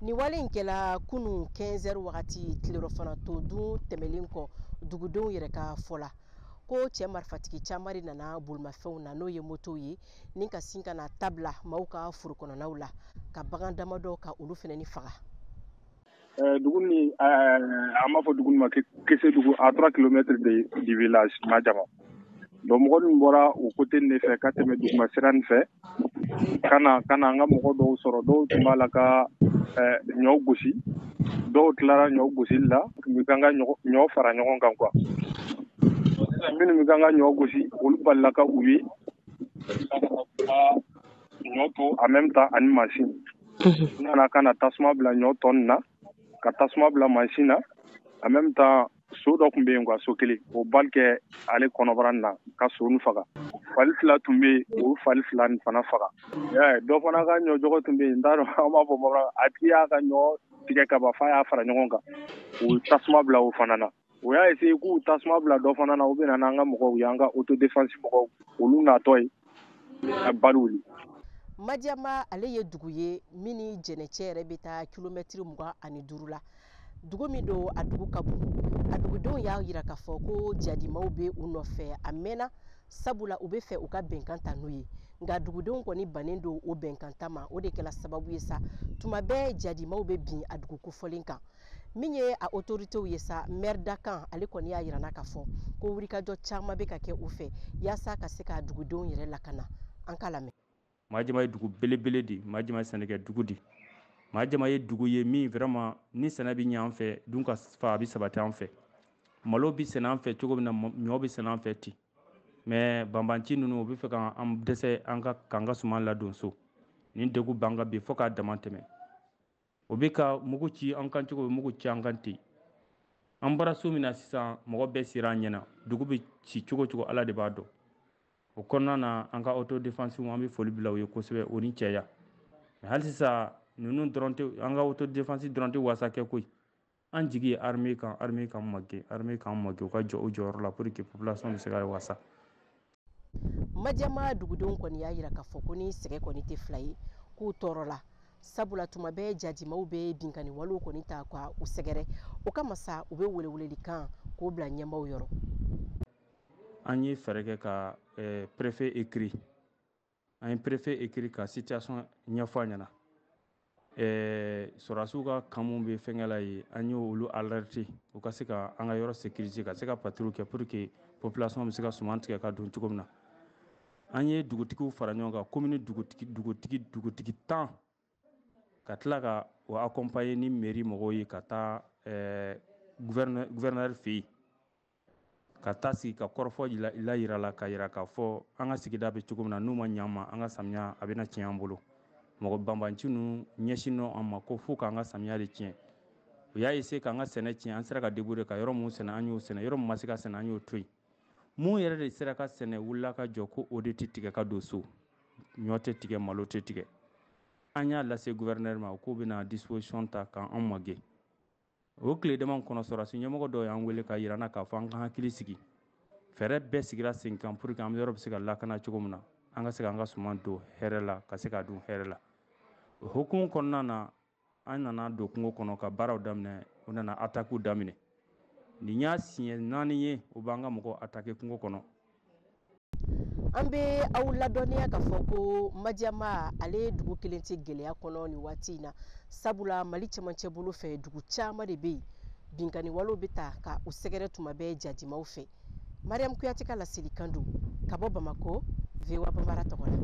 Nin wale in kɛla kunun 15 heures wagati tilerɔfana to dun tɛmɛlen kɔ, dugudenw yɛrɛ ka fɔ la ko cɛ marifatigi caman de nana bolimafɛnw na, n'o ye motow ye, ni ka sin ka na tabila maaw ka foro kɔnɔnaw la ka bagan damadɔ ka olu fana ni faga. Dugu ni an b'a fɔ dugu ma Kesedugu, à 3 kilomètres du village Madiama. Donc mɔgɔ min bɔra o côté nin de fɛ ka tɛmɛ duguma sira nin fɛ ka na an ka mɔgɔ dɔw sɔrɔ. Dɔw tun b'a la ka ɲɔ gosi, dɔw tilara ɲɔ gosili la, tun bɛ kan ka ɲɔ fara ɲɔgɔn kan quoi. Sisan minnu bɛ kan ka ɲɔ gosi, olu balila ka u ye ɲɔ to en même temps ani mansin. U nana ka na tasuma bila ɲɔ tɔ nin na, ka tasuma bila mansin na en même temps. So dɔ tun bɛ yen quoi, so kelen o bali kɛ ale kɔnɔbara nin na ka so nin faga. Fali fila tun bɛ yen, o fali fila nin fana faga. Dɔ fana ka ɲɔjɔgɔ tun bɛ yen, n t'a dɔn an b'a fɔ bamanan, a tigi y'a ka ɲɔ tigɛ ka ban f'a y'a fara ɲɔgɔn kan, u ye tasuma bila o fana na. O y'a essayer k'u tasuma bila dɔ fana na, u bɛ na n'an ka mɔgɔw ye, an ka autodéfense mɔgɔw, olu natɔ ye ka bali wuli. Madiama ale ye dugu ye min ni Jɛnɛcɛ yɛrɛ bɛ taa kilomɛtiri 25 la. Dugu min don, a dugu ka bon. A dugudenw y'a yira k'a fɔ ko jadimaw bɛ u nɔfɛ a mɛnna, sabula u bɛ fɛ u ka bɛnkan ta n'u ye, nka dugudenw kɔni bannen don o bɛnkan ta ma. O de kɛla sababu ye sa, tuma bɛɛ jadimaw bɛ bin a dugu kofɔlen kan. Min ye a autoritéw ye sa, maire dakan ale kɔni y'a yira k'a fɔ ko wulikajɔ caman bɛ ka kɛ u fɛ yaasa ka se ka dugudenw yɛrɛ lakana. An k'a lamɛn. Madiama ye dugu belebele de. Madiama ye sɛnɛkɛ dugu de. Madiama ye dugu ye min vraiment ni sɛnɛ bɛ ɲɛ an fɛ, dun ka fa a bɛ sabati an fɛ. Malo bɛ sɛnɛ an fɛ cogo min na, ɲɔ bɛ sɛnɛ an fɛ ten. Mais banbanci ninnu, u bɛ fɛ k'an dɛsɛ an ka k'an ka suman ladon so. Nin degun b'an kan bi fo k'a dama tɛmɛ. O bɛ ka mugu ci an kan cogo, bɛ mugu ci an kan ten. An bɔra so min na sisan, mɔgɔ bɛɛ sera an ɲɛna. Dugu bɛ ci cogo cogo, Ala de b'a dɔn. O kɔnɔna na, an ka autodéfense, an bɛ foli bila u ye kosɛbɛ, o ni cɛya. Mais hali sisan, ninnu dɔrɔn tɛ, an ka autodéfense dɔrɔn tɛ wasa kɛ koyi. An jigi ye armée kan, armée k'an magɛn, armée k'an magɛn, u ka jɔ u jɔyɔrɔ la pour que population bɛ se ka wasa. Madiama dugudenw kɔni y'a yira k'a fɔ ko ni sɛgɛ kɔni tɛ fila ye, k'u tɔɔrɔ la, sabula tuma bɛɛ jadimaw bɛ binkani walew kɔni ta ka u sɛgɛrɛ. O kama sa, u bɛ welewelelikan k'o bila ɲɛmaaw yɔrɔ. An ye fɛɛrɛ kɛ ka préfet écrit, an ye préfet écrit ka situation ɲɛfɔ a ɲɛna. Sɔrɔdasiw ka camp mun bɛ fɛnkɛ la yen, an y'o olu alerter u ka se ka an ka yɔrɔ sécuriser, ka se ka patrouille kɛ pour que population bɛ se ka suman tigɛ ka don cogo min na. An ye dugutigiw fara ɲɔgɔn kan, commune dugutigi dugutigi dugutigi 10, ka tila ka o accompagner ni mairie mɔgɔw ye ka taa gouverneur fɛ yen, ka taa sigi ka kɔrɔfɔ la yira la, ka yira k'a fɔ an ka sigida bɛ cogo min na, n'u ma ɲɛ an ma, an ka samiya a bɛna tiɲɛ an bolo. Mɔgɔ banbanci ninnu ɲɛsin an ma ko fo k'an ka samiya de tiɲɛ. U y'a essayer k'an ka sɛnɛ tiɲɛ. An sera ka débrouiller ka yɔrɔ mun sɛnɛ, an y'o sɛnɛ. Yɔrɔ min ma se ka sɛnɛ, an y'o to yen. Mun yɛrɛ de sera ka sɛnɛ, wulila ka jɔ ko o de tɛ tigɛ ka don so, ɲɔ tɛ tigɛ, malo tɛ tigɛ. An y'a lase gouverneur ma k'u bɛna disposition ta k'an magɛn. O tile dama kɔnɔ, sɔrɔdasi ɲɛmɔgɔ dɔw y'an wele ka yira n na k'a fɔ an ka hakili sigi, fɛɛrɛ bɛɛ sigira sen kan pour que an yɔrɔ bɛ se ka lakana cogo min na, an ka se k'an ka suman don hɛrɛ la, ka se k'a dun hɛrɛ la. O hukumu kɔnɔna na, an nana don kungo kɔnɔ ka baaraw daminɛ. U nana attaque daminɛ. Nin y'a siɲɛ 4 ye u b'an ka mɔgɔw attaquer kungo kɔnɔ. An bɛ aw ladɔnniya k'a fɔ ko Madiama ale dugu kelen tɛ gɛlɛya kɔnɔ nin waati in na, sabula Mali cɛmancɛ bolo fɛ, dugu caman de bɛ yen, binkani walew bɛ ta ka u sɛgɛrɛ tuma bɛɛ jadimaw fɛ. Mariam Kuyate ka laselikan don ka bɔ Bamako, VOA Bambara tɔgɔ la.